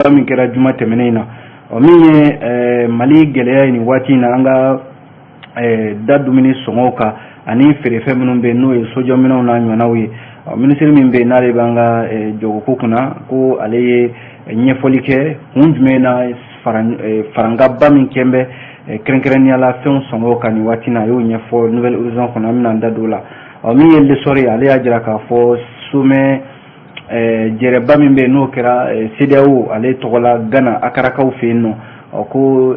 Min kɛra juma tɛmɛnen in na, ɔ min ye Mali gɛlɛya ye nin waati in na, an ka da dumuni sɔngɔw kan ani feerefɛn minnu bɛ yen, n'o ye sojɔminɛnw n'a ɲɔgɔnnaw ye. Ɔ minisiri min bɛ yen, n'ale b'an ka jagoko kunna, ko ale ye ɲɛfɔli kɛ kun jumɛn na farankaba min kɛn bɛ kɛrɛnkɛrɛnnenya la fɛnw sɔngɔw kan nin waati in na. A y'o ɲɛfɔ Nouvel Horizon kɔnɔ, an bɛna an da don o la. Ɔ min ye L'Essor ye, ale y'a jira k'a fɔ sommet jɛrɛba min bɛ yen, n'o kɛra CEDEAO ale tɔgɔ la Gana Akarakaw fɛ yen nɔ, ɔ ko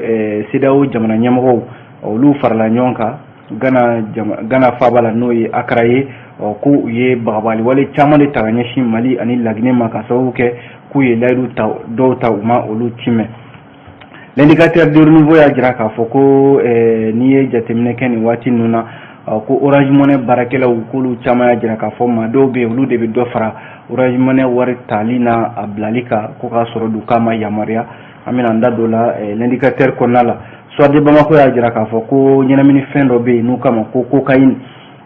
CEDEAO jamana ɲɛmɔgɔw, olu farala ɲɔgɔn kan Gana, Gana faaba la, n'o ye Akara ye. Ɔ ko u ye bagabagali wale caman de ta ka ɲɛsin Mali ani Laginɛ ma, ka sababu kɛ k'u ye layidu ta dɔw ta, u ma olu timɛ. L'indicateur de renouveau y'a jira k'a fɔ ko n'i ye jateminɛ kɛ nin waati ninnu na, ko Orange Money baarakɛlaw, k'olu caman y'a jira k'a fɔ maa dɔw bɛ yen, olu de bɛ dɔ fara Orange Money wari tali n'a a bilali kan, ko k'a sɔrɔ du k'a ma yamaruya. An bɛna an da don o la l'indicateur kɔnɔna la. Soir de Bamako y'a jira k'a fɔ ko ɲɛnaminifɛn dɔ bɛ yen n'u k'a ma ko cocaïne,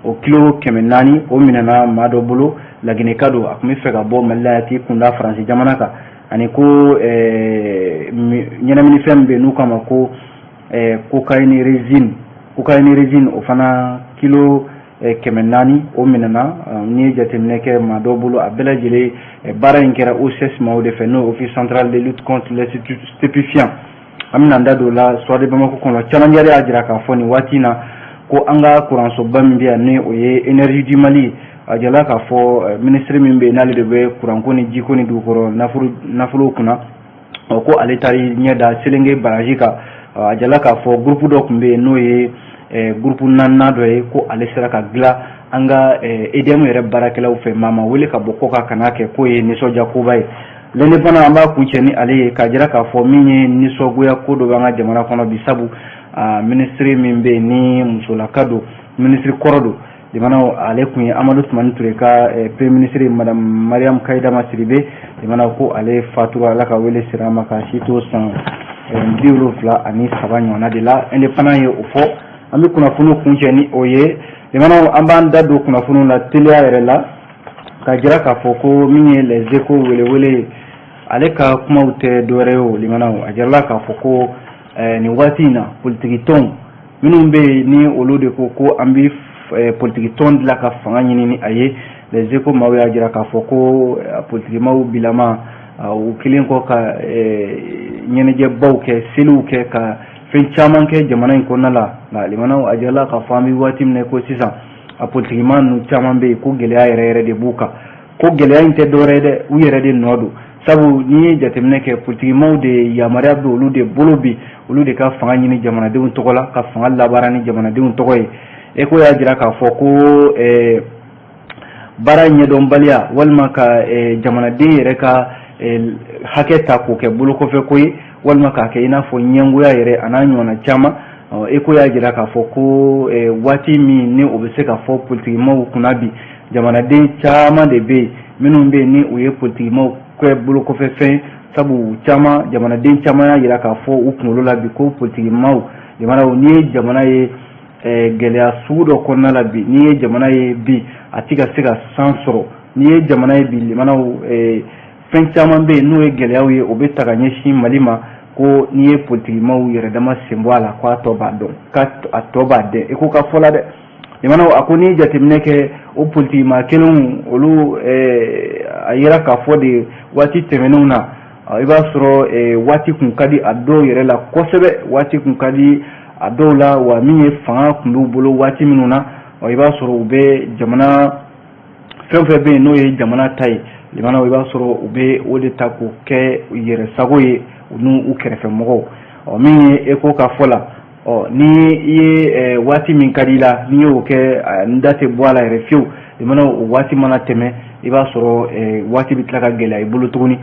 o kilo 400, o minɛna maa dɔ bolo, Laginɛka don. A tun bɛ fɛ ka bɔ Mali la k'i kunda Faransi jamana kan. Ani ko ɲɛnaminifɛn min bɛ yen n'u k'a ma ko cocaïne résine, cocaïne résine, o fana kilo 400, o minɛna, n'i ye jateminɛ kɛ, maa dɔw bolo. A bɛɛ lajɛlen baara in kɛra OCS maaw de fɛ, n'o ye Office central de lutte contre les stupéfiants. An bɛna an da don o la Soir de Bamako kɔnɔ. Challenger y'a jira k'a fɔ nin waati in na ko an ka kuransoba min bɛ yan, ni o ye Énergie du Mali, a jirala k'a fɔ minisiri min bɛ yen, n'ale de bɛ kuranko ni jiko ni dugukɔrɔ nafolo kunna, ɔ ko ale taara ɲɛ da Selenge barrage kan. A jirala k'a fɔ groupe dɔ tun bɛ yen, n'o ye groupe naaninan dɔ ye, ko ale sera ka dilan an ka EDM yɛrɛ baarakɛlaw fɛ, maa ma wele ka bɔ kɔkan ka n'a kɛ, k'o ye nisɔndiya koba ye. L'Indépendant, an b'a kuncɛ ni ale ye, k'a jira k'a fɔ min ye nisɔngoya ko dɔ b'an ka jamana kɔnɔ bi, sabu minisiri min bɛ yen, ni musolaka don, minisiri kɔrɔ don jamana, ale tun ye Amadu Tumani Ture ka premier ministre, madame Mariam Kayidama Sidibe jamana, ko ale fatura, Ala ka wele sera a ma, ka si to san 73 ɲɔgɔnna de la. Indépendant ye o fɔ. An bɛ kunnafoniw kuncɛ ni o ye. Jamana, an b'an da don kunnafoniw la teliya yɛrɛ la, ka jira k'a fɔ ko min ye Les Échos welewele ye, ale ka kumaw tɛ dɔwɛrɛ ye o limanaw. A jirala k'a fɔ ko nin waati in na, politiki tɔnw minnu bɛ yen, ni olu de ko ko an bɛ politiki tɔn dilan ka fanga ɲini ni a ye, Les Échos maaw y'a jira k'a fɔ ko politikimaw bilama, u kelen kɔ ka ɲɛnajɛbaw kɛ, seliw kɛ, ka fɛn caman kɛ jamana in kɔnɔna la. Nka limanaw, a jirala k'a fɔ an bɛ waati min na ko sisan, a politikima ninnu caman bɛ yen, ko gɛlɛya yɛrɛ yɛrɛ de b'u kan. Ko gɛlɛya in tɛ dɔwɛrɛ ye dɛ, u yɛrɛ de nɔ don, sabu n'i ye jateminɛ kɛ, politikimaw de yamaruya bɛ olu de bolo bi, olu de ka fanga ɲini jamanadenw tɔgɔ la, ka fanga labaara ni jamanadenw tɔgɔ ye. Eko y'a jira k'a fɔ ko baara ɲɛdɔnbaliya walima ka jamanaden yɛrɛ ka hakɛ ta k'o kɛ bolokɔfɛ ko ye, walima k'a kɛ i n'a fɔ ɲɛngoya yɛrɛ, a n'a ɲɔgɔnna caman. Eko y'a jira k'a fɔ ko waati min ni o bɛ se ka fɔ politikimaw kunna bi, jamanaden caman de bɛ yen minnu bɛ yen, ni u ye politikimaw kɛ bolokɔfɛ fɛn, sabu caman, jamanaden caman y'a jira k'a fɔ u kunkolo la bi ko politikimaw jamanaw, n'i ye jamana ye gɛlɛya sugu dɔ kɔnɔna la bi, n'i ye jamana ye bi a ti ka se ka san sɔrɔ, n'i ye jamana ye bi limanaw, fɛn caman bɛ yen n'o ye gɛlɛyaw ye, o bɛ ta ka ɲɛsin Mali ma, ko n'i ye politikimaw yɛrɛ dama sen bɔ a la, k'a tɔ b'a dɔn, k'a tɔ b'a dɛn. I ko ka fɔ la dɛ limanaw, a ko n'i ye jateminɛ kɛ, o politikimaa kelenw olu, a yira k'a fɔ de waati tɛmɛnenw na, i b'a sɔrɔ waati kun ka di a dɔw yɛrɛ la kosɛbɛ, waati kun ka di a dɔw la wa, min ye fanga kun b'u bolo waati minnu na, i b'a sɔrɔ u bɛ jamana fɛn fɛn bɛ yen n'o ye jamana ta ye limanaw, i b'a sɔrɔ u bɛ o de ta k'o kɛ u yɛrɛ sago ye, u n'u kɛrɛfɛ mɔgɔw. Ɔ min ye Eko ka fɔ la, ɔ ni i ye waati min ka di i la, n'i y'o kɛ, n da tɛ bɔ a la yɛrɛ fiyewu limanaw. O waati mana tɛmɛ, i b'a sɔrɔ waati bɛ tila ka gɛlɛya i bolo tuguni,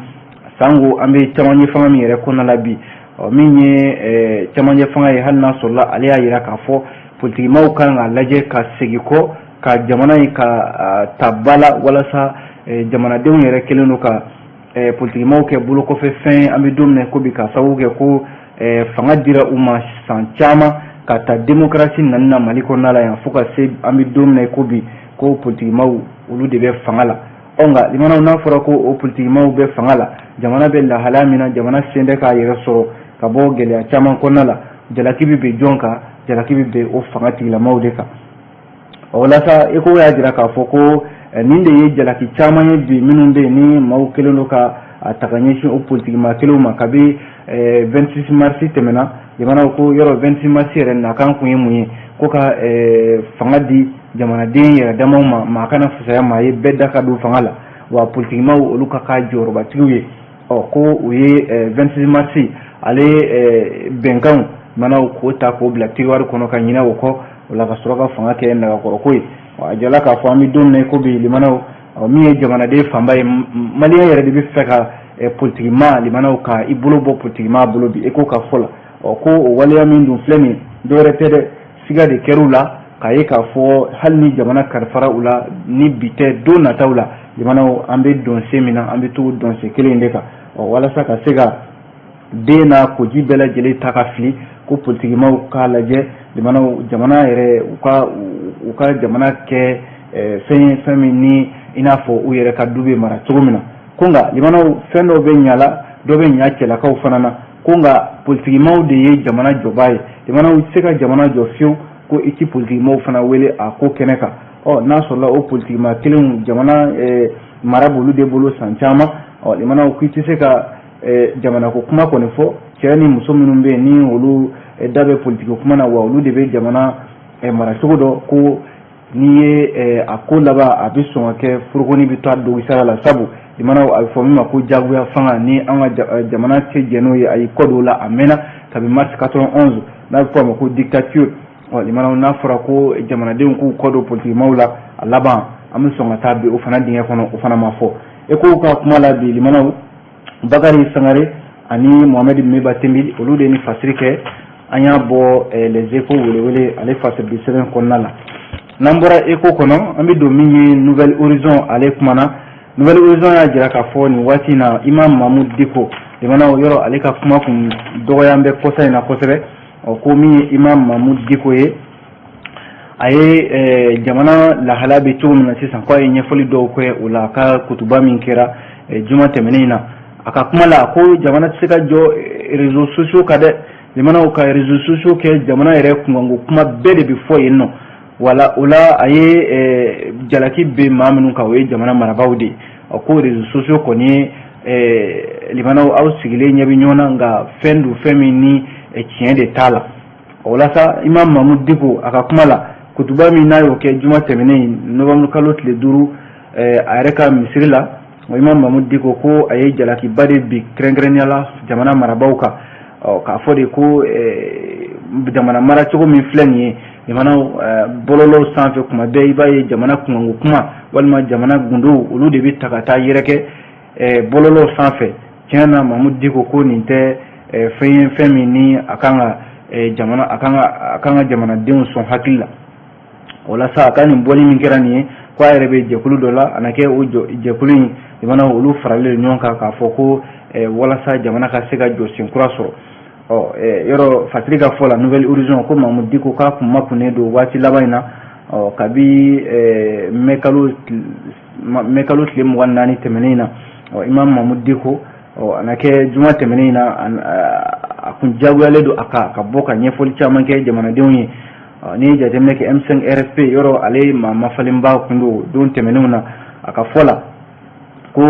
sango an bɛ camancɛ fanga min yɛrɛ kɔnɔna la bi. Ɔ min ye camancɛ fanga ye, hali n'a sɔrɔla ale y'a jira k'a fɔ politikimaw kan k'a lajɛ ka segin kɔ ka jamana in ka ta ba la, walasa jamanadenw yɛrɛ kɛlen don ka politikimaw kɛ bolokɔfɛ fɛn, an bɛ don min na ko bi, ka sababu kɛ ko fanga dira u ma san caman ka ta démocratie nani na Mali kɔnɔna la yan, fo ka se an bɛ don min na ko bi, ko politikimaw olu de bɛ fanga la. Ɔ nka limanaw, n'a fɔra ko o politikimaw bɛ fanga la, jamana bɛ lahalaya min na, jamana sen tɛ k'a yɛrɛ sɔrɔ ka bɔ gɛlɛya caman kɔnɔna la, jalaki bɛ bin jɔn kan? Jalaki bɛ bin o fanga tigilamaw de kan. Ɔ walasa Échos y'a jira k'a fɔ ko nin de ye jalaki caman ye bi minnu bɛ yen ni maaw kɛlen don ka a ta ka ɲɛsin o politikimaa kelenw ma kabi 26 mars tɛmɛna. Jamanaw ko yɔrɔ 26 mars yɛrɛ nakan kun ye mun ye? Ko ka fanga di jamanaden yɛrɛ damaw ma, maa kana fisaya maa ye, bɛɛ da ka don fanga la, wa politikimaw olu ka k'a jɔyɔrɔbatigiw ye. Ɔ ko u ye 26 mars ale bɛnkanw manaw k'o ta k'o bila tiroir kɔnɔ ka ɲinɛ o kɔ, o la ka sɔrɔ ka fanga kɛ nagakɔrɔko ye. A jala k'a fɔ an bɛ don min na i ko bi, limanaw, min ye jamanaden fanba ye, maliyɛn yɛrɛ de bɛ fɛ ka politikimaa limanaw ka i bolo bɔ politikimaa bolo bi Échos ka fɔ la. Ɔ ko o waleya min dun filɛ nin ye, dɔwɛrɛ tɛ dɛ, siga de kɛr'u la k'a ye k'a fɔ hali ni jamana kalifara u la, ni bi tɛ, don nataw la, jamanaw, an bɛ dɔnsen min na, an bɛ to dɔnsen kelen in de kan. Ɔ walasa ka se ka den n'a koji bɛɛ lajɛlen ta ka fili, ko politikimaw k'a lajɛ jamanaw, jamana yɛrɛ, u ka jamana kɛ fɛn ye, fɛn min ni i n'a fɔ u yɛrɛ ka du bɛ mara cogo min na. Ko nka limanaw, fɛn dɔw bɛ ɲa la, dɔ bɛ ɲa cɛlakaw fana na. Ko nka politikimaw de ye jamana jɔba ye. Jamanaw tɛ se ka jamana jɔ fiyewu ko i ti politikimaw fana wele a ko kɛnɛ kan. Ɔ n'a sɔrɔla o politikimaa kelenw, jamana mara b'olu de bolo san caman. Ɔ limanaw, k'i tɛ se ka jamana ko kuma kɔni fɔ, cɛ ni muso minnu bɛ yen ni olu da bɛ politiki kuma na, wa olu de bɛ jamana maracogo dɔn, ko n'i ye a ko laban, a bɛ sɔn ka kɛ forokoni bɛ taa dogisara la. Sabu limanaw, a bɛ fɔ min ma ko jagoya fanga, ni an ka jamana tɛ jɛn n'o ye, a y'i kɔ don o la, a mɛnna kabi mars 91, n'a bɛ fɔ a ma ko dictature. Ɔ limanaw, n'a fɔra ko jamanadenw k'u kɔ don politikimaw la, a laban an bɛ sɔn ka taa bin o fana dingɛ kɔnɔ. O fana ma fɔ Échos ka kuma la bi. Limanaw, Bakari Sangare ani Mohamed Meba Tenbili, olu de ni fasiri kɛ. An y'a bɔ Les Échos welewele ale fasiridi sɛbɛn kɔnɔna la. N'an bɔra Échos kɔnɔ, an bɛ don min ye Nouvel Horizon ale kumana. Nouvel Horizon y'a jira k'a fɔ nin waati in na, Imam Mahmoud Dicko, limanaw, yɔrɔ ale ka kuma kun dɔgɔya bɛ kɔsa in na kosɛbɛ. Ɔ ko min ye Imam Mahmoud Dicko ye, a ye jamana lahala bɛ cogo min na sisan, k'a ye ɲɛfɔli dɔw kɛ o la a ka kutuba min kɛra juma tɛmɛnen in na. A ka kuma la, ko jamana tɛ se ka jɔ réseaux sociaux kan dɛ. Jamanaw ka réseaux sociaux kɛ jamana yɛrɛ kunkanko kuma bɛɛ de bɛ fɔ yen nɔ. Wala o la, a ye jalaki bɛ maa minnu kan, o ye jamana marabaaw de ye. Ko réseaux sociaux kɔni ye, limanaw, aw sigilen ɲɛ bɛ ɲɔgɔn na, nka fɛn don, fɛn min ni tiɲɛ de t'a la. O la sa, Imam Mahmoud Dicko a ka kuma la, kutuba min n'a y'o kɛ juma tɛmɛnen, novembre kalo tile 5, a yɛrɛ ka misiri la, Imam Mahmoud Dicko ko a ye jalakiba de bi kɛrɛnkɛrɛnnenya la jamana marabaaw kan. Ɔ k'a fɔ de ko jamana mara cogo min filɛ nin ye, jamanaw, bɔlɔlɔw sanfɛ, kuma bɛɛ i b'a ye jamana kunkanko kuma walima jamana gundow, olu de bɛ ta ka taa yɛrɛkɛ bɔlɔlɔw sanfɛ. Tiɲɛ na, Mahmoud Dicko ko nin tɛ fɛn ye, fɛn min ni a kan ka jamana, a kan ka jamanadenw sɔn hakili la. O la sa, a ka nin bɔli min kɛra nin ye, ko a yɛrɛ bɛ jɛkulu dɔ la, a na kɛ o jɛkulu in, jamana olu faralen ɲɔgɔn kan k'a fɔ ko walasa jamana ka se ka jɔ sen kura sɔrɔ. Ɔ yɔrɔ Fatiri ka fɔ la, Nouvel Horizon ko Mahmoud Dicko k'a kun makunnen don waati laban in na. Ɔ kabi mɛ kalo tile 24 tɛmɛnen in na, ɔ Imam Mahmoud Dicko, ɔ a na kɛ juma tɛmɛnen in na, a kun jagoyalen don a kan ka bɔ ka ɲɛfɔli caman kɛ jamanadenw ye. N'i ye jateminɛ kɛ, M5 RFP, yɔrɔ ale maa mafalenba kun don don tɛmɛnenw na. A ka fɔ la ko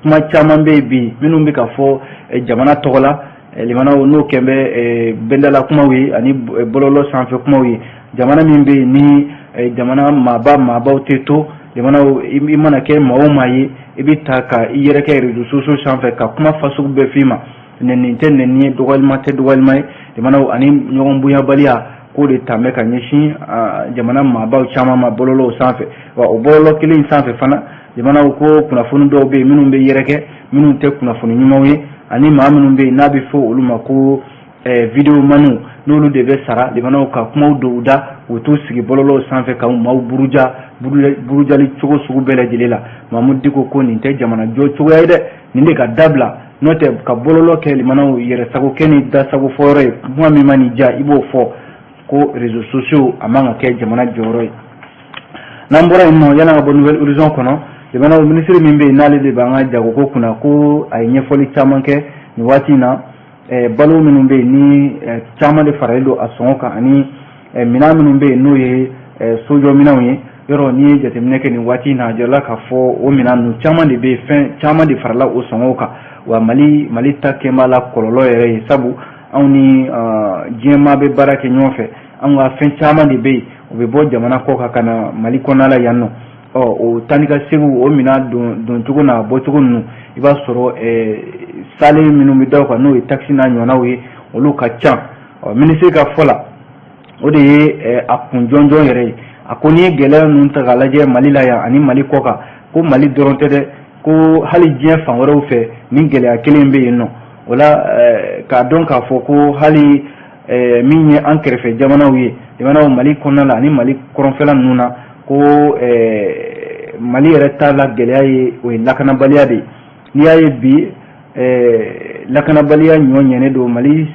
kuma caman bɛ yen bi minnu bɛ ka fɔ jamana tɔgɔ la, limanaw, n'o kɛn bɛ bɛndala kumaw ye ani bɔlɔlɔ sanfɛ kumaw ye. Jamana min bɛ yen ni jamana maaba maabaw tɛ to, limanaw, i mana kɛ maa o maa ye, i bɛ ta ka i yɛrɛ kɛ réseaux sociaux sanfɛ ka kuma fasugu bɛɛ f'i ma, nɛni tɛ nɛni ye, dɔgɔyalima tɛ dɔgɔyalima ye, limanaw, ani ɲɔgɔn bonyabaliya k'o de ta bɛ ka ɲɛsin jamana maabaw caman ma bɔlɔlɔw sanfɛ. Wa o bɔlɔlɔ kelen in sanfɛ fana, jamanaw, ko kunnafoni dɔw bɛ yen minnu bɛ yɛrɛkɛ, minnu tɛ kunnafoni ɲumanw ye, ani maa minnu bɛ yen n'a bɛ fɔ olu ma ko vidéomanw, n'olu de bɛ sara, limanaw, ka kumaw don u da, u t'u sigi bɔlɔlɔw sanfɛ ka maaw buruja burujali cogo sugu bɛɛ lajɛlen la. Mahmoud Dicko ko nin tɛ jamana jɔ cogoya ye dɛ, nin de ka dabila. N'o tɛ, ka bɔlɔlɔ kɛ, limanaw, yɛrɛ sago kɛ ni dasago fɔyɔrɔ ye, kuma min ma nin diya, i b'o fɔ, ko réseaux sociaux a man ka kɛ jamana jɔyɔrɔ ye. N'an bɔra yen nɔ, yan'an ka bɔ Nouvel Horizon kɔnɔ, jamana minisiri min bɛ yen n'ale de b'an ka jagoko kunna, ko a ye ɲɛfɔli caman kɛ nin waati in na, balo minnu bɛ yen ni caman de faralen don a sɔngɔ kan, ani minɛn minnu bɛ yen n'o ye sojɔminɛnw ye. Yɔrɔ n'i ye jateminɛ kɛ nin waati in na, a jirala k'a fɔ o minɛn ninnu caman de bɛ yen, fɛn caman de farala o sɔngɔw kan. Wa Mali ta kɛn b'a la kɔlɔlɔ yɛrɛ ye, sabu anw ni diɲɛmaa bɛ baara kɛ ɲɔgɔn fɛ. Anw ka fɛn caman de bɛ yen, o bɛ bɔ jamana kɔ kan ka na Mali kɔnɔna la yan nɔ. Ɔ o taa ni ka segin, o minɛn doncogo n'a bɔcogo ninnu, i b'a sɔrɔ salen minnu bɛ da o kan, n'o ye taxe n'a ɲɔgɔnnaw ye, olu ka ca. Ɔ minisiri ka fɔ la, o de ye a kun jɔnjɔn yɛrɛ ye. A ko n'i ye gɛlɛya ninnu ta k'a lajɛ Mali la yan ani Mali kɔ kan, ko Mali dɔrɔn tɛ dɛ, ko hali diɲɛ fan wɛrɛw fɛ nin gɛlɛya kelen bɛ yen nɔ. O la, k'a dɔn k'a fɔ ko hali min ye an kɛrɛfɛ jamanaw ye, jamanaw Mali kɔnɔna la ani Mali kɔrɔnfɛla ninnu na, ko Mali yɛrɛ ta la gɛlɛya ye, o ye lakanabaliya de ye. N'i y'a ye bi lakanabaliya ɲɔ ɲɛnen don Mali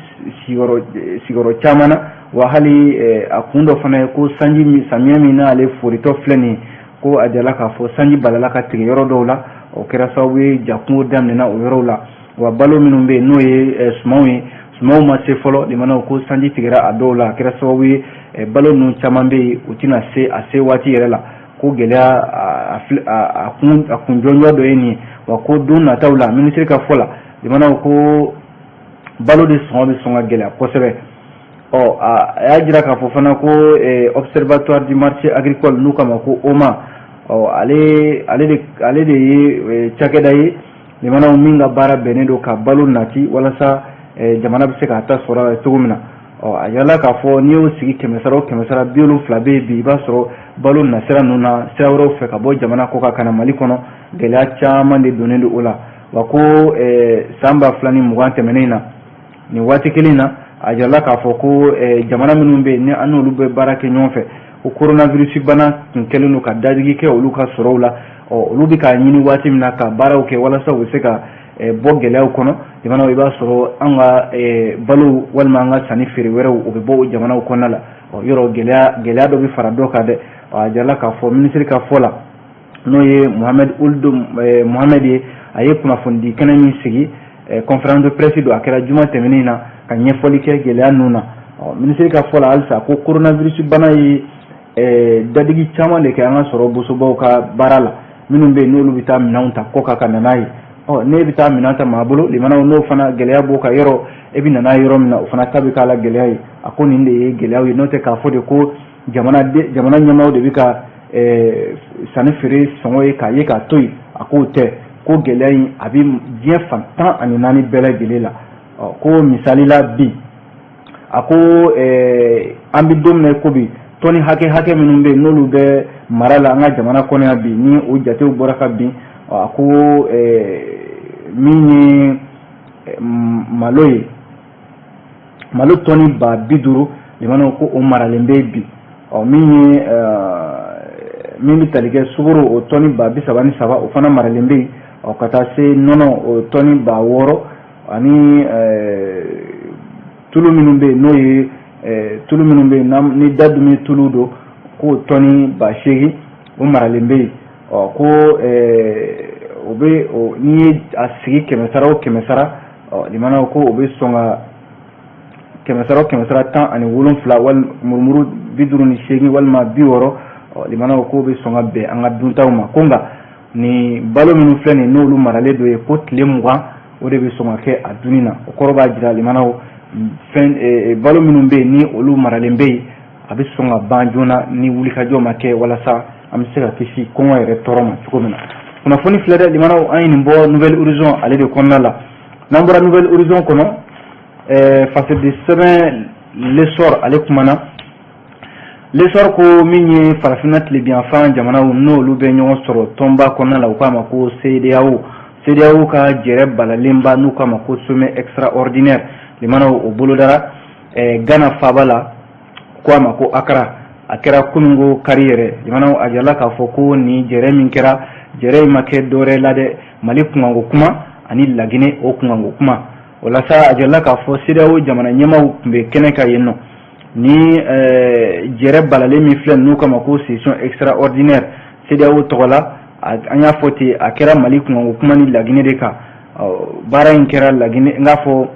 sigiyɔrɔ caman na, wa hali a kun dɔ fana ye ko sanji min, samiyɛ min n'ale foritɔ filɛ nin ye, ko a jala k'a fɔ sanji balala ka tigɛ yɔrɔ dɔw la, o kɛra sababu ye jakungo daminɛna o yɔrɔw la. Wa balo minnu bɛ yen n'o ye sumanw ye, sumanw ma se fɔlɔ, limanaw, ko sanji tigɛra a dɔw la, a kɛra sababu ye balo ninnu caman bɛ yen, u tɛna se a se waati yɛrɛ la. Ko gɛlɛya a kun jɔnjɔn dɔ ye nin ye. Wa ko don nataw la, minisiri ka fɔ la, limanaw, ko balo de sɔngɔ bɛ sɔn ka gɛlɛya kosɛbɛ. Ɔ a y'a jira k'a fɔ fana ko Observatoire du marché agricole, n'u k'a ma ko OMA, ɔ ale de ye cakɛda ye, limanaw, min ka baara bɛnnen don ka balo nati walasa jamana bɛ se k'a ta sɔrɔ a la cogo min na. Ɔ a yirala k'a fɔ n'i y'o sigi 100 sara o 100 sara, 70 bɛ yen bi, i b'a sɔrɔ balo nasira ninnu na sira wɛrɛw fɛ ka bɔ jamana kɔ kan ka na Mali kɔnɔ, gɛlɛya caman de donnen don o la. Wa ko san 2020 tɛmɛnen na, nin waati kelen na, a jirala k'a fɔ ko jamana minnu bɛ yen ni an n'olu bɛ baara kɛ ɲɔgɔn fɛ, ko coronavirus bana tun kɛlen don ka dadigi kɛ olu ka sɔrɔw la. Ɔ olu bɛ k'a ɲini waati min na ka baaraw kɛ walasa u bɛ se ka bɔ gɛlɛyaw kɔnɔ, jamanaw, i b'a sɔrɔ an ka balo walima an ka sanni feere wɛrɛw, o bɛ bɔ o jamanaw kɔnɔna la. Ɔ yɔrɔ gɛlɛya dɔ bɛ fara dɔ kan dɛ. A jirala k'a fɔ minisiri ka fɔ la, n'o ye Mohamed Ould Mohamed ye, a ye kunnafonidi kɛnɛ min sigi, conférence de presse don, a kɛra juma tɛmɛnen na, ka ɲɛfɔli kɛ gɛlɛya ninnu na. Ɔ minisiri ka fɔ la halisa, ko coronavirus bana ye dadigi caman de kɛ an ka sɔrɔ bosobaw ka baara la, minnu bɛ yen n'olu bɛ taa minɛnw ta kɔ kan ka na n'a ye. Ɔ n'e bɛ taa minɛn ta maa bolo, limanaw, n'o fana gɛlɛya b'o kan, yɔrɔ e bɛ na n'a ye yɔrɔ min na, o fana ta bɛ k'a la gɛlɛya ye. A ko nin de ye gɛlɛyaw ye, n'o tɛ k'a fɔ de ko jamana ɲɛmaaw de bɛ ka sanni feere sɔngɔ ye k'a ye k'a to yen, a k'o tɛ. Ko gɛlɛya in a bɛ diɲɛ fan 14 bɛɛ lajɛlen la. Ɔ ko misali la bi, a ko an bɛ don min na ko bi, tɔni hakɛ minnu bɛ yen n'olu bɛ mara la an ka jamana kɔnɔ yan bi, ni o jatew bɔra ka bin, a ko min ye malo ye, malo tɔni 50 000, limanaw, ko o maralen bɛ bi. Ɔ min ye min bɛ tali kɛ sukaro, o tɔni 33 000, o fana maralen bɛ yen. Ɔ ka taa se nɔnɔ, o tɔni 6000, ani tulu minnu bɛ yen, n'o ye tulu minnu bɛ yen ni da dumuni tulu don, k'o tɔni 8000, o maralen bɛ yen. Ɔ ko o bɛ n'i ye a sigi 100 sara o 100 sara, ɔ limanaw, ko o bɛ sɔn ka 100 sara o 100 sara 17 walima murumuru 58 walima 60. Ɔ limanaw, k'o bɛ sɔn ka bɛn an ka duntaw ma. Ko nka nin balo minnu filɛ nin, n'olu maralen don ye, ko tile 20 o de bɛ sɔn ka kɛ a dunni na. O kɔrɔ b'a jira, limanaw, fɛn balo minnu bɛ yen ni olu maralen bɛ yen, a bɛ sɔn ka ban joona ni wulikajɔ ma kɛ walasa an bɛ se ka kisi kɔngɔ yɛrɛ tɔɔrɔ ma cogo min na. Kunnafoni filɛ dɛ, limanaw, an ye nin bɔ Nouvel Horizon ale de kɔnɔna la. N'an bɔra Nouvel Horizon kɔnɔ, fasidi sɛbɛn L'Essor ale kumana. L'Essor ko min ye farafinna tilebinyanfan jamanaw, n'olu bɛ ɲɔgɔn sɔrɔ tɔnba kɔnɔna la, u k'a ma ko CEDEAO, CEDEAO ka jɛrɛ balalenba, n'u k'a ma ko sommet extraordinaire, limanaw, o bolodara Ghana faaba la, ko a ma ko Accra. A kɛra kununko kari yɛrɛ. Limanaw, a jirala k'a fɔ ko nin jɛrɛ min kɛra, jɛrɛ in ma kɛ dɔwɛrɛ la dɛ, Mali kunkanko kuma ani Laginɛ o kunkanko kuma. O la sa, a jirala k'a fɔ CEDEAO jamana ɲɛmaaw tun bɛ kɛnɛ kan yen nɔ. Ni jɛrɛ balalen min filɛ n'u kama ko session extraordinaire CEDEAO tɔgɔ la, an y'a fɔ ten, a kɛra Mali kunkanko kuma ni Laginɛ de kan. Baara in kɛra Laginɛ, n k'a fɔ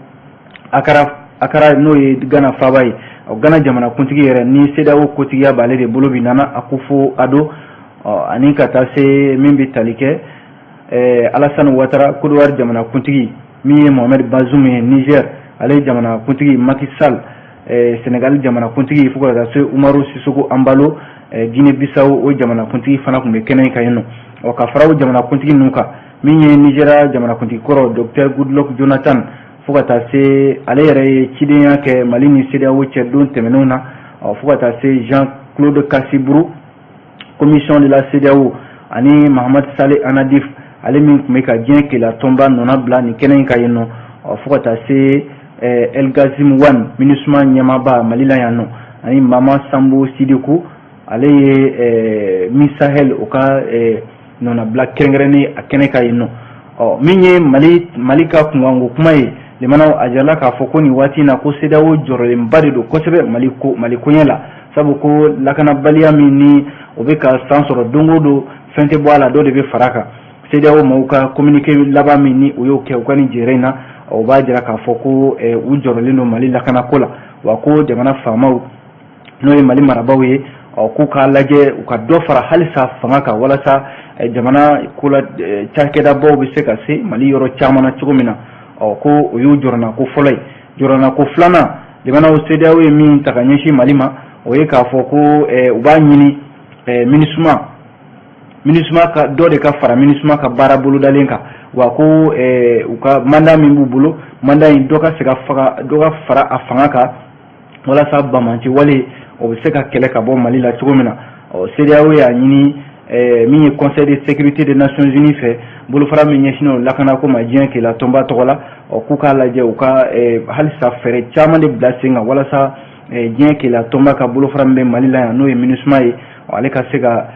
Akara, n'o ye Gana faaba ye. Gana jamanakuntigi yɛrɛ ni CEDEAO kotigiya b'ale de bolo bi, Nana Akufo Addo, ani ka taa se min bɛ tali kɛ Alassane Ouattara, Côte d'Ivoire jamanakuntigi, min ye Mohamed Bazoum ye, Niger ale jamanakuntigi, Macky Sall, Sénégal jamanakuntigi, fo ka taa se Umaru Sissoco Embaló, Guinée Bissau o jamanakuntigi fana tun bɛ kɛnɛ in kan yen nɔ. Ɔ, ka fara o jamanakuntigi ninnu kan, min ye Nigéria jamanakuntigi kɔrɔ, Docteur Goodluck Jonathan, fo ka taa se ale yɛrɛ ye cidenya kɛ Mali ni CEDEAO cɛ don tɛmɛnenw na, ɔ, fo ka taa se Jean Claude Kassi Brou, commission de la CEDEAO, ani Mahamad Saleh Annadif, ale min tun bɛ ka diɲɛ keleya tɔnba nɔna bila nin kɛnɛ in kan yen nɔ, ɔ, fo ka taa se El Ghassim Wane, MINUSMA ɲɛmaaba Mali la yan nɔ, ani Mama Sambo Sidiku, ale ye Mi Sahel o ka nɔnabila kɛrɛnkɛrɛnnen a kɛnɛ kan yen nɔ. Ɔ, min ye Mali ka kunkanko kuma ye, limanaw, a jirala k'a fɔ ko nin waati in na, ko CEDEAO jɔrɔlenba de don kosɛbɛ Mali ko, Mali koɲɛ la, sabu ko lakanabaliya min ni o bɛ ka san sɔrɔ don o don, fɛn tɛ bɔ a la, dɔ de bɛ fara a kan. CEDEAO maaw ka communiqué laban min ni u y'o kɛ u ka nin jɛrɛ in na, o b'a jira k'a fɔ ko u jɔrɔlen don Mali lakanako la, wa ko jamana faamaw, n'o ye Mali marabaaw ye, ɔ, k'u k'a lajɛ u ka dɔ fara halisa fanga kan, walasa jamana kola cakɛdabaw bɛ se ka se Mali yɔrɔ caman na cogo min na. Ɔ, ko o y'u jɔrɔnako fɔlɔ ye. Jɔrɔnako filanan, jamanaw, CEDEAO ye min ta ka ɲɛsin Mali ma, o ye k'a fɔ ko u b'a ɲini MINUSMA ka dɔ de ka fara MINUSMA ka baara bolodalen kan, wa ko u ka mandat min b'u bolo, mandat in, dɔ ka se ka faga, dɔ ka fara a fanga kan, walasa banbanci wale o bɛ se ka kɛlɛ ka bɔ Mali la cogo min na. Ɔ, CEDEAO y'a ɲini min ye Conseil de sécurité des Nations Unies fɛ, bolofara min ɲɛsinnen don lakanako ma diɲɛ keleya tɔnba tɔgɔ la, ɔ, k'u k'a lajɛ u ka halisa fɛɛrɛ caman de bila sen kan, walasa diɲɛ keleya tɔnba ka bolofara min bɛ Mali la yan, n'o ye MINUSMA ye, ale ka se ka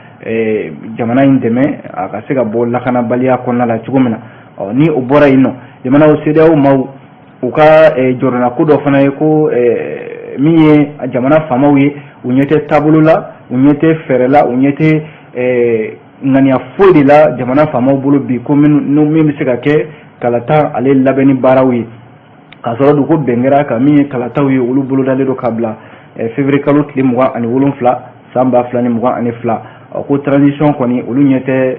jamana in dɛmɛ, a ka se ka bɔ lakanabaliya kɔnɔna la cogo min na. Ɔ, ni o bɔra yen nɔ, jamanaw, CEDEAO maaw u ka jɔrɔnako dɔ fana ye ko min ye jamana faamaw ye, u ɲɛ tɛ taabolo la, u ɲɛ tɛ fɛɛrɛ la, u ɲɛ tɛ ŋaniya foyi de la jamana faamaw bolo bi, ko min bɛ se ka kɛ kalata ale labɛnni baaraw ye, k'a sɔrɔ dun ko bɛn kɛra kan. Min ye kalataw ye, olu bolodalen don ka bila février kalo tile 27 san 2022. Ko transition kɔni, olu ɲɛ tɛ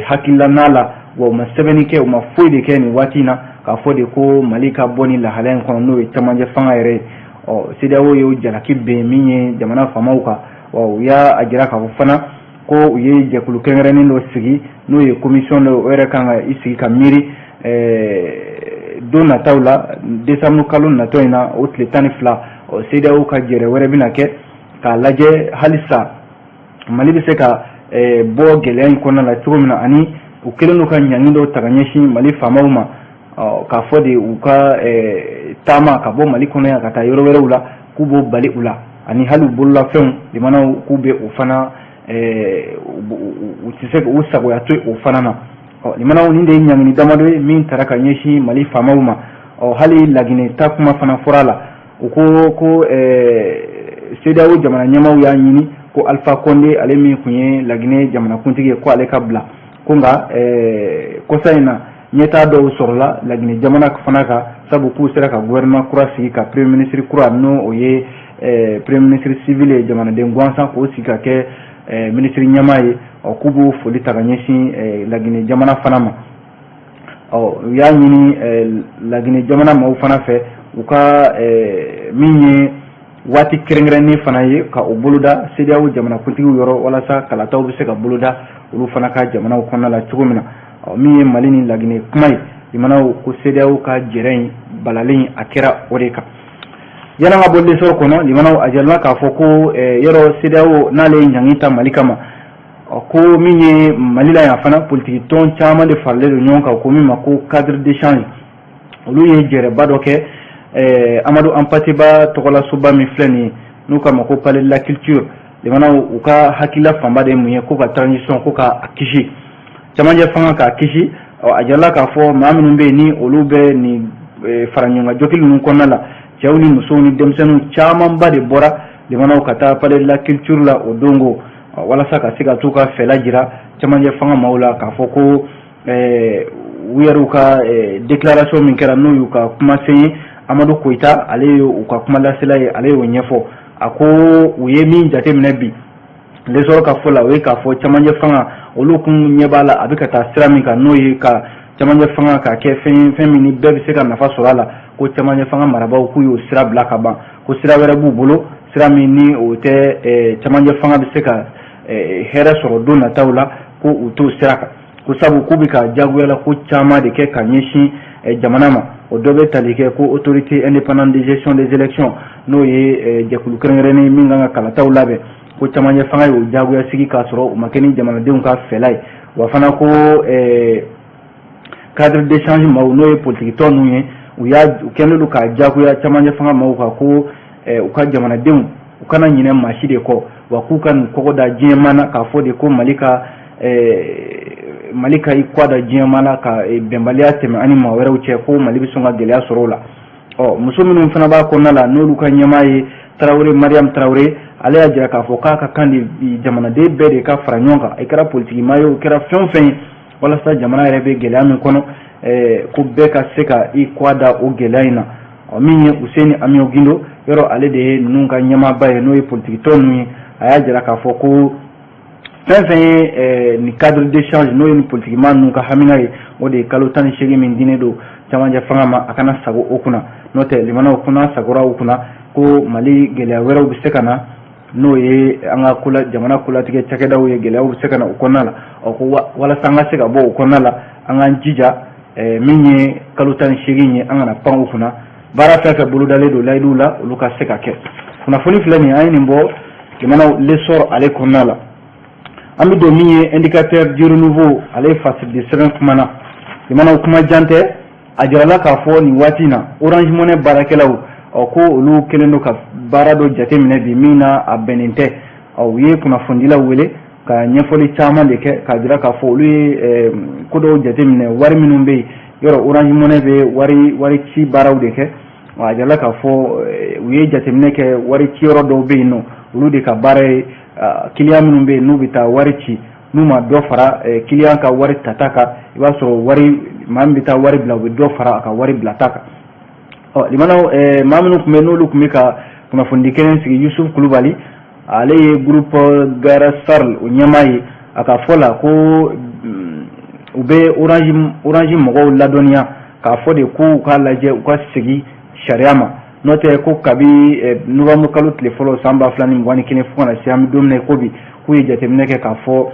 hakilina la, wa u ma sɛbɛnni kɛ, u ma foyi de kɛ nin waati in na k'a fɔ de ko Mali ka bɔ ni lahalaya in kɔnɔ, n'o ye camancɛ fanga yɛrɛ ye. Ɔ, CEDEAO y'o jalaki ben min ye jamana faamaw kan. Wa u y'a jira k'a fɔ fana ko u ye jɛkulu kɛrɛnkɛrɛnnen dɔ sigi, n'o ye commission dɔ, o yɛrɛ kan ka i sigi ka miiri don nataw la. Décembre kalo natɔ in na, o tile 12, ɔ, CEDEAO ka jɛrɛ wɛrɛ bɛna kɛ k'a lajɛ halisa Mali bɛ se ka bɔ gɛlɛya in kɔnɔna la cogo min na. Ani u kɛlen don ka ɲangi dɔw ta ka ɲɛsin Mali faamaw ma, k'a fɔ de u ka taama ka bɔ Mali kɔnɔ yan ka taa yɔrɔ wɛrɛw la, k'u b'o bali u la, ani hali u bololafɛnw, limanaw, k'u bɛ o fana, u tɛ se u sagoya to o fana na. Ɔ, limanaw, nin de ye ɲangini damadɔ ye min taara ka ɲɛsin Mali faamaw ma. Ɔ, hali Laginɛ ta kuma fana fɔra a la. U ko ko CEDEAO jamana ɲɛmaaw y'a ɲini ko Alpha Condé, ale min tun ye Laginɛ jamanakuntigi ye, ko ale ka bila. Ko nka kɔsa in na, ɲɛtaa dɔw sɔrɔla Laginɛ jamana fana kan, sabu k'u sera ka gouvernement kura sigi, ka premier ministre kura, n'o o ye premier ministre civil ye, jamanaden gansan, k'o sigi ka kɛ ministre ɲɛmaa ye. Ɔ, k'u b'o foli ta ka ɲɛsin Laginɛ jamana fana ma. Ɔ, u y'a ɲini Laginɛ jamana maaw fana fɛ, u ka min ye waati kɛrɛnkɛrɛnnen fana ye ka o boloda CEDEAO jamanakuntigiw yɔrɔ, walasa kalataw bɛ se ka boloda olu fana ka jamanaw kɔnɔna la cogo min na. Ɔ, min ye Mali ni Laginɛ kuma ye, limanaw, ko CEDEAO ka jɛrɛ in balalen, a kɛra o de kan. Yan'an ka bɔ L'Essor kɔnɔ, limanaw, a jirala k'a fɔ ko yɔrɔ CEDEAO n'ale ye ɲangi ta Mali kama, ko min ye Mali la yan fana, politiki tɔn caman de faralen don ɲɔgɔn kan, ko min ma ko cadre d'échange, olu ye jɛrɛba dɔ kɛ Amadou Hampâté Bâ tɔgɔlasoba min filɛ nin ye, n'u k'a ma ko Palais de la Culture. Limanaw, u ka hakilila fanba de ye mun ye? Ko ka transition, ko ka a kisi, camancɛ fanga k'a kisi. A jirala k'a fɔ maa minnu bɛ yen ni olu bɛ nin fara ɲɔgɔn kan jɔkili ninnu kɔnɔna la, Cɛw ni musow ni denmisɛnninw camanba de bɔra limanaw ka taa Palais de la Culture la o don ko, walasa ka se ka t'u ka fɛla jira cɛmancɛ fanga maaw la, k'a fɔ ko u yɛrɛw ka déclaration min kɛra, n'o y'u ka kumasen ye, Amadu Koyita, ale ye u ka kumalasela ye, ale y'o ɲɛfɔ. A ko u ye min jateminɛ bi, L'Essor ka fɔ la, o ye k'a fɔ cɛmancɛ fanga, olu kun ɲɛ b'a la a bɛ ka taa sira min kan, n'o ye ka cɛmancɛ fanga ka kɛ fɛn ye, fɛn min ni bɛɛ bɛ se ka nafa sɔrɔ a la, ko cɛmancɛ fanga marabaaw k'u y'o sira bila ka ban, ko sira wɛrɛ b'u bolo, sira min ni o tɛ cɛmancɛ fanga bɛ se ka hɛrɛ sɔrɔ don nataw la, ko u t'o sira kan, ko sabu k'u bɛ ka jagoyala ko caman de kɛ ka ɲɛsin jamana ma. O dɔ bɛ tali kɛ ko Autorité indépendante de gestion des élections, n'o ye jɛkulu kɛrɛnkɛrɛnnen min kan ka kalataw labɛn, ko cɛmancɛ fanga y'o jagoya sigi k'a sɔrɔ u ma kɛ ni jamanadenw ka fɛla ye. Wa fana ko cadre d'échange maaw, n'o ye politikitɔn ninnu ye, u y'a u kɛlen don k'a jagoya cɛmancɛ fanga maaw kan ko u ka jamanadenw, u kana ɲinɛ maa si de kɔ, wa k'u ka nin kɔgɔ da diɲɛmaa na, k'a fɔ de ko Mali ka i kɔ da diɲɛmaa na ka bɛnbaliya tɛmɛ ani maa wɛrɛw cɛ, ko Mali bɛ sɔn ka gɛlɛya sɔrɔ o la. Ɔ muso minnu fana b'a kɔnɔna la, n'olu ka ɲɛmaa ye Tarawele Mariam Tarawele, ale y'a jira k'a fɔ k'a ka kan de jamanaden bɛɛ de ka fara ɲɔgɔn kan, i kɛra politikimaa ye o, kɛra fɛn o fɛn ye, walasa jamana yɛrɛ bɛ gɛlɛya min kɔnɔ, ko bɛɛ ka se ka i kɔ da o gɛlɛya in na. Ɔ min ye Useni Amiɔ Gindo yɔrɔ, ale de ye ninnu ka ɲɛmaaba ye, n'o ye politikitɔn ninnu ye, a y'a jira k'a fɔ ko fɛn fɛn ye nin cadre d'échange, n'o ye nin politikimaa ninnu ka hamina ye, o de ye kalo 18 min dinnen don cɛmancɛ fanga ma, a kana sago o kunna. N'o tɛ, limanaw kunna sagora o kunna, ko Mali gɛlɛya wɛrɛw bɛ se ka na, n'o ye an ka kola jamana kolatigɛ cakɛdaw ye, gɛlɛyaw bɛ se ka na o kɔnɔna la. Ɔ ko walasa an ka se ka bɔ o kɔnɔna la, an k'an jija min ye kalo 18 ye, an kana pan o kunna, baara fɛn fɛn bolodalen don layiduw la, olu ka se ka kɛ. Kunnafoni filɛ nin ye, an ye nin bɔ jamanaw L'Essor ale kɔnɔna la. An bɛ don min ye Indicateur du Renouveau, ale ye fasiridi sɛbɛn kuma na. Jamanaw, kuma jan tɛ, a jirala k'a fɔ nin waati in na, Orange Money baarakɛlaw, ɔ ko olu kɛlen don ka baara dɔ jateminɛ bi min na a bɛnnen tɛ. Ɔ u ye kunnafonidilaw wele ka ɲɛfɔli caman de kɛ, k'a jira k'a fɔ olu ye ko dɔw jateminɛ, wari minnu bɛ yen yɔrɔ, Orange Money bɛ wari ci baaraw de kɛ. A jirala k'a fɔ u ye jateminɛ kɛ, wari ci yɔrɔ dɔw bɛ yen nɔ, olu de ka baara ye client minnu bɛ yen n'u bɛ taa wari ci, n'u ma dɔ fara client ka wari tata kan, i b'a sɔrɔ wari maa min bɛ taa wari bila, u bɛ dɔ fara a ka wari bilata kan. Ɔ limanaw, maa minnu tun bɛ, n'olu tun bɛ ka kunnafonidi kɛnɛ sigi, Yusuf Kulubali, ale ye groupe Gara Sarl o ɲɛmaa ye, a ka fɔ la ko u bɛ Orange mɔgɔw ladɔnniya k'a fɔ de ko u k'a lajɛ, u ka segin sariya ma. N'o tɛ, ko kabi novembre kalo tile fɔlɔ san 2021 fo ka na se an bɛ don min na ko bi, k'u ye jateminɛ kɛ k'a fɔ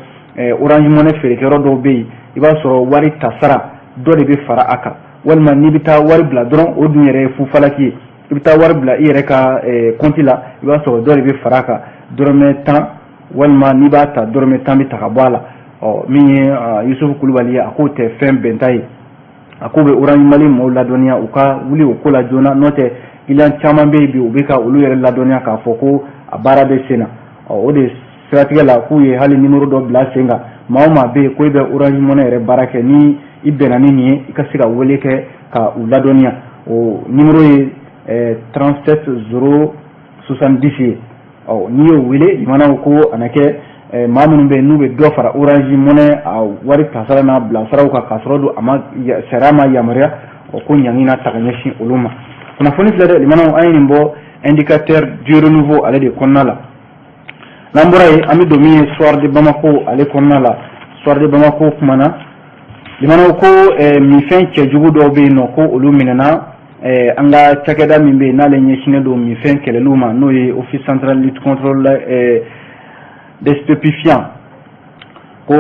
Orange Money feerekɛyɔrɔ dɔw bɛ yen, i b'a sɔrɔ wari tasara dɔ de bɛ fara a kan, walima n'i bɛ taa wari bila dɔrɔn, o dun yɛrɛ ye fufalaki ye, i bɛ taa wari bila i yɛrɛ ka compte la, i b'a sɔrɔ dɔ de bɛ fara a kan, dɔrɔmɛ 10, walima n'i b'a ta, dɔrɔmɛ 10 bɛ ta ka bɔ a la. Ɔ min ye Yusufu Kulubali ye, a k'o tɛ fɛn bɛnta ye. A k'u bɛ Orange Mali maaw ladɔnniya u ka wuli o ko la joona. N'o tɛ, client caman bɛ yen bi, u bɛ ka olu yɛrɛ ladɔnniya k'a fɔ ko a baara bɛ sen na. Ɔ o de siratigɛ la, k'u ye hali numéro dɔ bila sen kan, maa o maa bɛ yen ko e bɛ Orange Money yɛrɛ baara kɛ, ni i bɛnna ni nin ye, i ka se ka wele kɛ ka u ladɔnniya. O numéro ye 37 0 70 ye. Ɔ n'i y'o wele, limanaw, ko a na kɛ maa minnu bɛ yen n'u bɛ dɔ fara Orange Money a wari tasara n'a bilasiraw kan, k'a sɔrɔ don a ma sariya ma yamaruya, o ko ɲangi na ta ka ɲɛsin olu ma. Kunnafoni filɛ dɛ, limanaw, an ye nin bɔ Indicateur du Renouveau ale de kɔnɔna la. N'an bɔra yen, an bɛ don min ye Soir de Bamako ale kɔnɔna la. Soir de Bamako kumana, limanaw, ko minfɛn cɛjugu dɔw bɛ yen nɔ, ko olu minɛna an ka cakɛda min bɛ yen n'ale ɲɛsinnen don minfɛn kɛlɛliw ma, n'o ye Office central lutte contre des stupéfiants, ko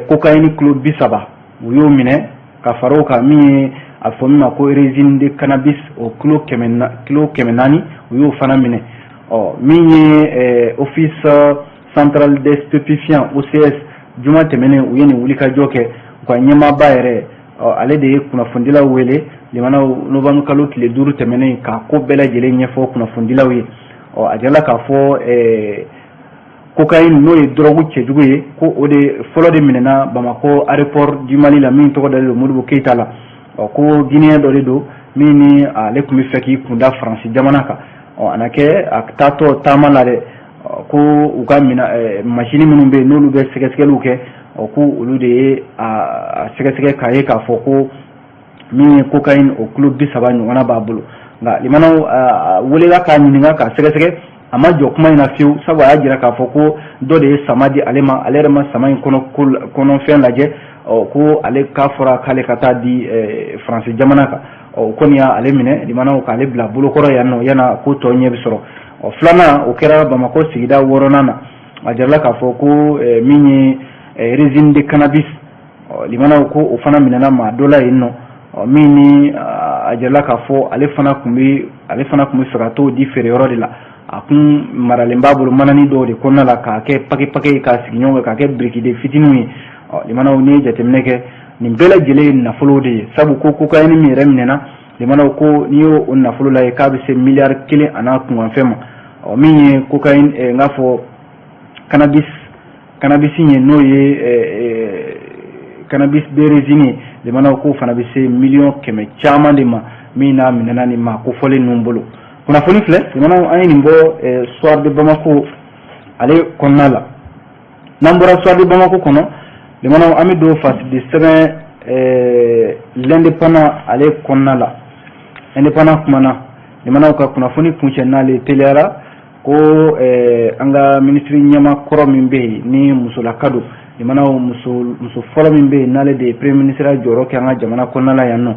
cocaïne kilo 30, u y'o minɛ, ka fara o kan, min ye a fɔ min ma ko résine de cannabis, o kilo 400, u y'o fana minɛ. Ɔ min ye Office central des stupéfiants, OCS, juma tɛmɛnen u ye nin wulikajɔ kɛ. U ka ɲɛmaaba yɛrɛ, ɔ ale de ye kunnafonidilaw wele, limanaw, novembre kalo tile 5 tɛmɛnen, k'a ko bɛɛ lajɛlen ɲɛfɔ kunnafonidilaw ye. Ɔ a jirala k'a fɔ cocaïne, n'o ye drogue cɛjugu ye, ko o de fɔlɔ de minɛna Bamakɔ aéroport du Mali la, min tɔgɔ dalen don Modibo Keyita la. Ɔ ko Guinéen dɔ de don Min ni ale tun bɛ fɛ k'i kunda Faransi jamana kan, ɔ a na kɛ a taatɔ taama la dɛ, ko u ka masini minnu bɛ yen, n'olu bɛ sɛgɛsɛgɛliw kɛ, ɔ ko olu de ye a sɛgɛsɛgɛ k'a ye k'a fɔ ko min ye cocaïne, o kilo 30 ɲɔgɔnna b'a bolo. Nka limanaw, welela k'a ɲininka k'a sɛgɛsɛgɛ, a ma jɔ kuma in na fiyewu, sabu a y'a jira k'a fɔ ko dɔ de ye sama di ale ma, ale yɛrɛ ma sama in kɔnɔfɛn lajɛ. Ɔ ko ale k'a fɔra k'ale ka taa di Faransi jamana kan. Ɔ o kɔni y'ale minɛ, limanaw, k'ale bila bolokɔrɔ yan nɔ yan'a ko tɔ ɲɛ bɛ sɔrɔ. Ɔ filanan, o kɛra Bamakɔ sigida 6nan na. A jirala k'a fɔ ko min ye résine de cannabis, limanaw, ko o fana minɛna maa dɔ la yen nɔ. Min ni a jirala k'a fɔ ale fana tun bɛ fɛ ka t'o di feereyɔrɔ de la. A kun maralen b'a bolo manani dɔw de kɔnɔna la, k'a kɛ paquet paquet, k'a sigi ɲɔgɔn kan, k'a kɛ birikiden fitininw ye. Ɔ limanaw, n'i ye jateminɛ kɛ, nin bɛɛ lajɛlen ye nafolo de ye, sabu ko cocaïne min yɛrɛ minɛna, limanaw, ko n'i y'o nafolo lajɛ, k'a bɛ se miliyari 1 a n'a kunkanfɛn ma. Ɔ min ye cocaïne, n k'a fɔ cannabis ye, n'o ye cannabis de résine ye, limanaw, k'o fana bɛ se miliyɔn 100 caman de ma, min n'a minɛna nin maa kofɔlen ninnu bolo. Kunnafoni filɛ, limanaw, an ye nin bɔ Soir de Bamako ale kɔnɔna la. N'an bɔra Soir de Bamako kɔnɔ, limanaw, an bɛ don fasidi sɛbɛn L'Indépendant ale kɔnɔna la. Indépendant kumana, limanaw, ka kunnafoni kuncɛ n'ale teliyara ko an ka minisiri ɲɛma kɔrɔ min bɛ yen ni musolaka don, limanaw, muso fɔlɔ min bɛ yen n'ale de ye premier ministre jɔyɔrɔ kɛ an ka jamana kɔnɔna la yan nɔ,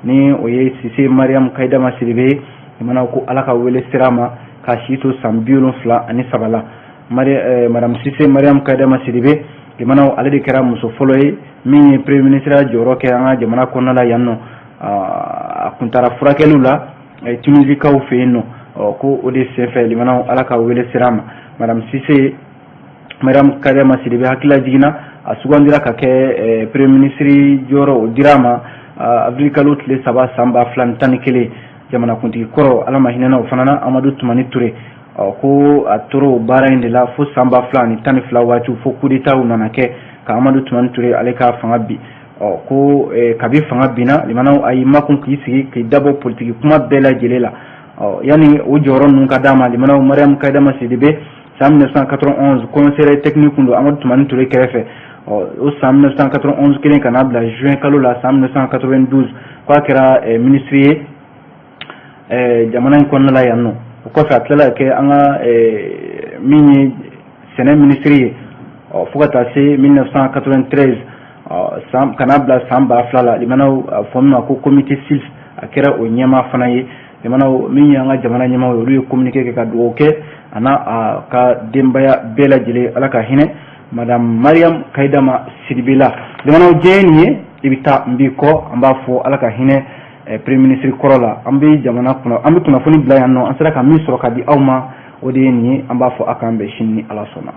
ni o ye Sise Mariam Kayidama Sidibe ye, limanaw, ko Ala ka wele sira ma k'a si to san 73 la. Madame Sise Mariam Kayidama Sidibe, limanaw, ale de kɛra muso fɔlɔ ye min ye premier ministre jɔyɔrɔ kɛ an ka jamana kɔnɔna la yan nɔ. A kun taara furakɛliw la Tunisikaw fɛ yen nɔ. Ko o de senfɛ, limanaw, Ala ka wele sira ma. Madame Sise Mariam Kayidama Sidibe, hakilila jiginna, a sugandira ka kɛ premier ministre jɔyɔrɔ, o dira a ma avril kalo tile 3 san 2011. Jamanakuntigi kɔrɔ, Ala ma hinɛna o fana na, Amadu Tumani Ture, ɔ ko a tora o baara in de la fo san 2012 waati, fo coup d'état nana kɛ ka Amadu Tumani Ture ale ka fanga bi. Ɔ ko kabi fanga binna, limanaw, a y'i makun k'i sigi k'i dabɔ politiki kuma bɛɛ lajɛlen la. Ɔ yanni o jɔyɔrɔ ninnu ka d'a ma, limanaw, Mariam Kayidama Sidibe, san 1991, conseiller technique kun don Amadu Tumani Ture kɛrɛfɛ. Ɔ o san 1991 kelen ka n'a bila juin kalo la san 1992, k'a kɛra ministre ye jamana in kɔnɔna la yan nɔ. O kɔfɛ, a tilala ka kɛ an ka min ye sɛnɛ ministre ye, ɔ fo ka taa se 1993 san ka n'a bila san 2000 la, limanaw, a fɔ min ma ko comité SILS, a kɛra o ɲɛmaa fana ye. Limanaw, min ye an ka jamana ɲɛmaaw ye, olu ye communiqué kɛ ka dugawu kɛ a n'a a ka denbaya bɛɛ lajɛlen, Ala ka hinɛ madame Mariam Kayidama Sidibe la. Limanaw, diɲɛ nin ye, i bɛ taa n b'i kɔ. An b'a fɔ Ala ka hinɛ premier ministre kɔrɔ la. An bɛ jamana kunna, an bɛ kunnafoni bila yan nɔ. An sera ka min sɔrɔ ka di aw ma, o de ye nin ye. An b'a fɔ a k'an bɛn sini ni Ala sɔnna.